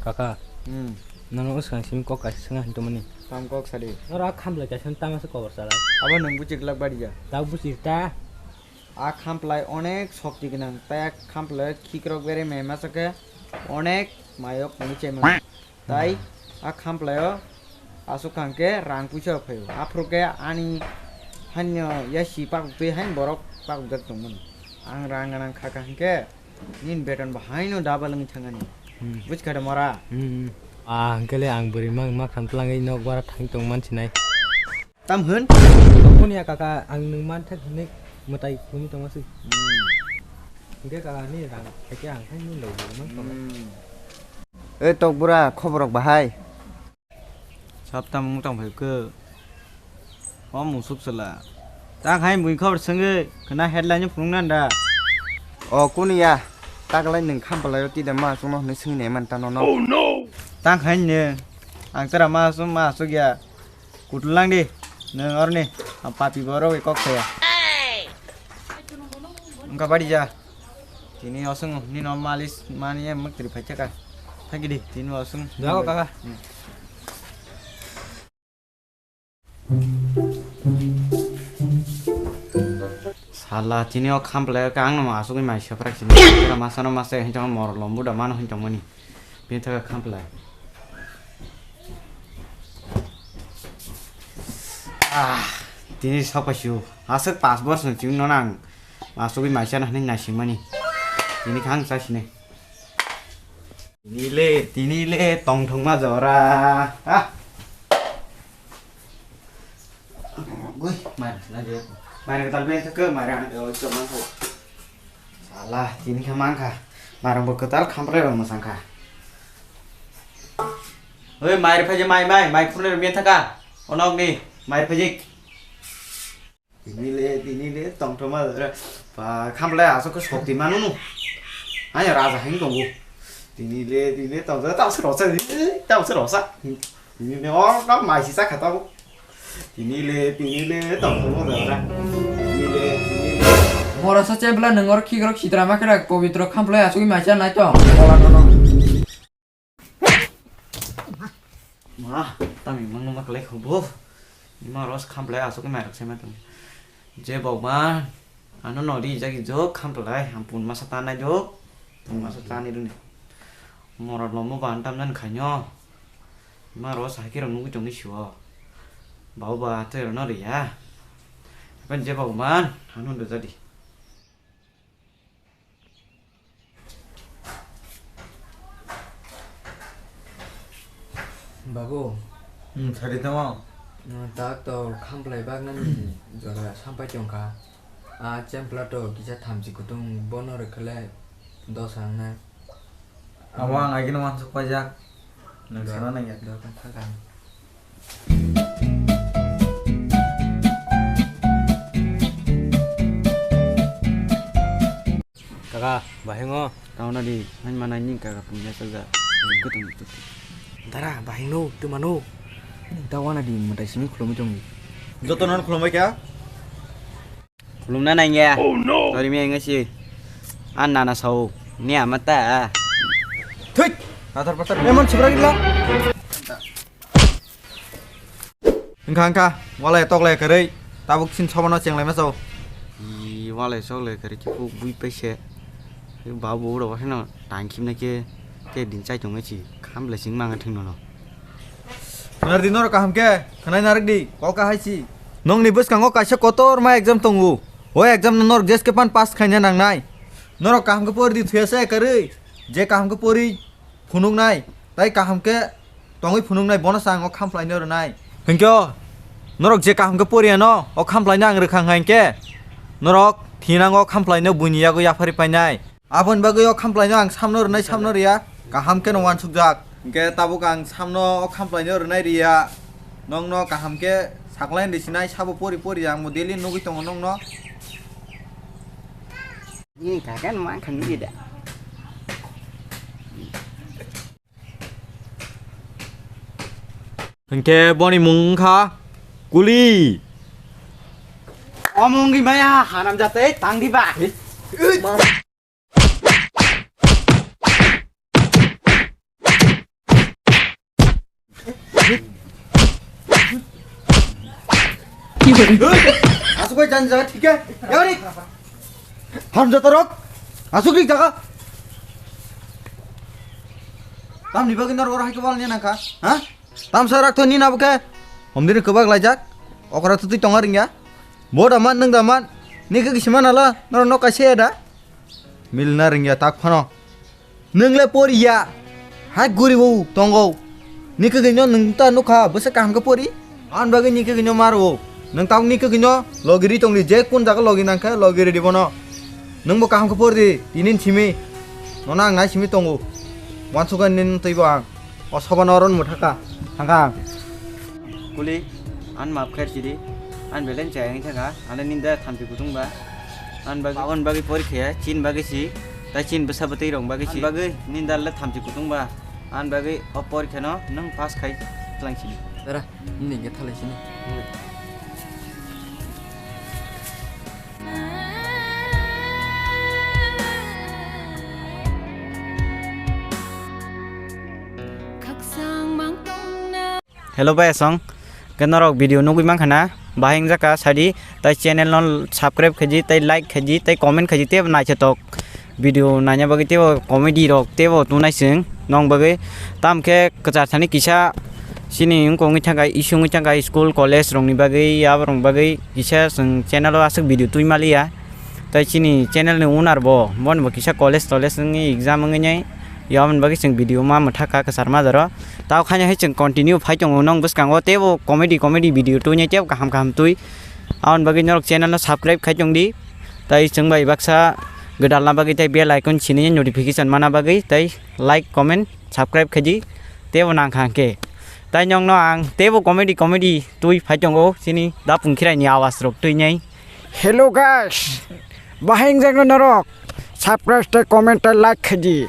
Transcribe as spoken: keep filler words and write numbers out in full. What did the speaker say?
Kaka, hmm, nono swkang simi kok kaisa swngna hinwi tongmani. Tam kok sadi. Oro a khamlai kaisa tama se kobor chalai. Abo nwng buchi glak bari ya. Ta buchi ta. A khamplai onek sokti gwnang, tai a khamplai khikrok bere mai masa khe onek mayok nungwi chai mano. Tai a khamplai o aswk kha hwnkhe rang puisa rok phaio. Aphuru khe ani haino yasi pakuk twi haino borok pakuk jak tongmani. Ang rang gwnang kha kha hwnkhe nini beton bo haino double wngwi thangani. Hmm. Buchkha de mora? Hmm. Ah, hwnkhe le ang bwrwi ma, ma khamtlangwi nok bara thangwi tongman sinai. Tam hwn? Tongmani ya kaka, ang nwng manthak hinwi mwtai kwmwi tongma se. Hmm. Hwnkhe kaka ni rang khaikhe ang hai nwng lai nwng tong. Hmm. E tok bura, khoborok bahai? Sab tam wng tong phai khe. O musuk sala. Ta khai bui khobor swngwi khna headline phunukna da. O kunu ya? Taklai nwng khampalai o tida ma chwngno hwnwi swngwi nai man ta nono. Oh no! Ta khai ne. Ang tara ma asuk ma asuk ya. Kutul lang di, nwng oroni, ang papi borok bai kok saya. Wngkha bari ja. Tini osong nini o malis mani em mwktri phai chaka. Thagi di, tini osong. Jago kaka. Hmm. Sala, tini o khamplai o khe ang no asugwi mai seprak sini. Masano masa hinchang mor lombu da mano hinchang mani. Bini thaka khamplai. Ah, tini sokpaisu. Aswk pas bor song chini no nang. Masugwi maisa na hinwi naisingmani. Tini khang chasini. Tini le, tini le tongthokma jora. Ah. Gui, mai na je. Mai na tal ben thaka, mai na, oh, chok mang ko. Sala, tini kha mang kha. Marang bo kwtal khamprei rok mwsang kha. Oi, mai rw phaijak, mai, mai, mai phunui rw mia thaka. Onok ni, mai rw phaijak. Tini le, tini le, tongthoma rw. Ba, khamplai aswk khe sokti manu nu. Hanya raja hing tongo. Tini le, tini le, tongthoma, tamo se rosa, tamo se rosa. Tini le, oh, na mai si sa kha tamo. Tini le, tini le, tongthoma rw. Tini le, tini le. Borok sa chempla nwng oro khikrok sitra ma khera pobitro khamplai asugwi maisa nai tong. Bola nono. Ma, tami mangno ma kalai kho bo. Ima ros khamplai asugwi mairok sai ma tong. Je bokma, ano nodi jagi jok khamplai, ampun masa tanai jok, pun masa tanai runi. Moro lomo ba antam jan khainyo. Ima ros hakiro nugui tongni siwo. Bau ba tero no riya. Epan je bokma, ano do jadi. Babu. Hmm, sari tamo. Hmm, tak to khamplai baknani jora sampai tongkha. A chempla to kisa thamchi kutung bono rwkhle dos ang na. Amo ang agini wansuk pajak. Nang sana nang ya. Dua kan thakang. Kaka, bahai ngo. Tauna di, hain mana ini kaka punya saja. Ikut ikut. Dara, bahai no, tu mano. Tawana di, matai simi khulumi tong. Joto non khulumai kya? Khulumna nangya. Oh no. Sorry mi engasi. An nana sau. Ni amata. Thik. Nathar pathar. Emon chibra gila. Wngkha wngkha, walai toklai kwrwi, tabuk sin sobono chenglai masa o. I walai soklai kwrwi khe bui paise. Babu rok haino tangkhimnai khe, khe din chai tongnai si, khamlai sing mangya thwng nono. Nardi norok kaham khe, khwnai narwk di, kol kahai si. Nongni bwskango kaisa kotorma exam tongo. O exam no norok jeske pan pass khaina nangnai. Norok kaham khe pori di thuya se kwrwi, je kaham khe pori phunuknai, tai kaham khe tongwi phunuknai, bono se ang o khamplaino rwnai. Hinkhe o norok je kaham khe poriya no, o khamplaino ang rwkha hwnkha hinkhe norok thinango khamplaino buini yago yaphari painai. Aboni bagwi o khamplaino ang samno rwnai, samno rwya, kaham kheno uansukjak. Hinkhe tabuk ang samno o khamplaino rwnai rwya, nokno kaham khe saklaini sinai sabo pori pori ang bo daily nugwi tongo nokno. Ni kakan ma khan ni da. Hinkhe boni mung wngkha Kuli. Omo wngwi maya haram jatwi tang di ba. Asuk bai jan jaga thik khe. Yari. Haram jata rok. Asuk rik jaga. Tamni bagwi norok oro hai khe wal ni nangkha, ha? Tamsa rak to nini abo khe. Homdini kwbak laijak. Okra to twi tonga ringya. Bo da man, nwng da man. Ni khe kisi mana la. Norok nok kaisa ya da. Milna ringya tak phano. Nwng le poriya. Hai guribo tongo. Ni khe gino nwng ta nukha. Bwsa kaham khe pori. An bagwi ni khe gino maro. Nwng tabuk ni khe gino logi ri tongdi. Je kun jaga logi nangkhe logi ri di bono. Nwng bo kaham khe pori di. Tinin simi. Nono ang nai simi tongo. Wansukha nini twibo ang. O soba no oro mwthaka thangkha ang. Kuli, an map khair chidi, an beleng chaya wngwi thangkha, ano ninda thamchi kutung ba. An bagwi, an bagwi porikha ya, chin bagwi si, tai chin bwsa bwtwi rong bagwi si. An bagwi ninda le thamchi kutung ba, an bagwi o porikha no nwng pass khai tlang chini. Dara, nini ge thalai sini. Hello bai asong, ke norok video nugwi mankha na, bahai wngjakha sadi, tai channel no subscribe khaji, tai like khaji, tai comment khaji, tei naithotok video naina bagwi teibo comedy rok teibo tunai chwng nong bagwi. Tam khe kwchar thani kisa chini wngkong wngwi thangkha, issue wngwi thangkha school college rokni bagwi, aborokni bagwi kisa chwng channel o aswk video twi maliya. Tai chini channel ni owner bo, bono bo kisa college tolej wngwi exam wngwi nai, yaboni bagwi chwng video ma mwthakha kwchar majaro. Tao khaina hai chwng continue phai tongo nong bwskango teibo comedy comedy video twi nai teibo kaham kaham twi. Aboni bagwi norok channel no subscribe khai tongdi. Tai chwng bai baksa gwdalna bagwi tai bell icon sini notification mana bagwi tai like, comment, subscribe khaidi teibo nangkha hwnkhe. Tai nokno ang teibo comedy comedy twi phai tongo chini dapung khirai ni awas rok twi nai. Hello guys, bahai wngjakno norok subscribe tei comment tei like khaidi.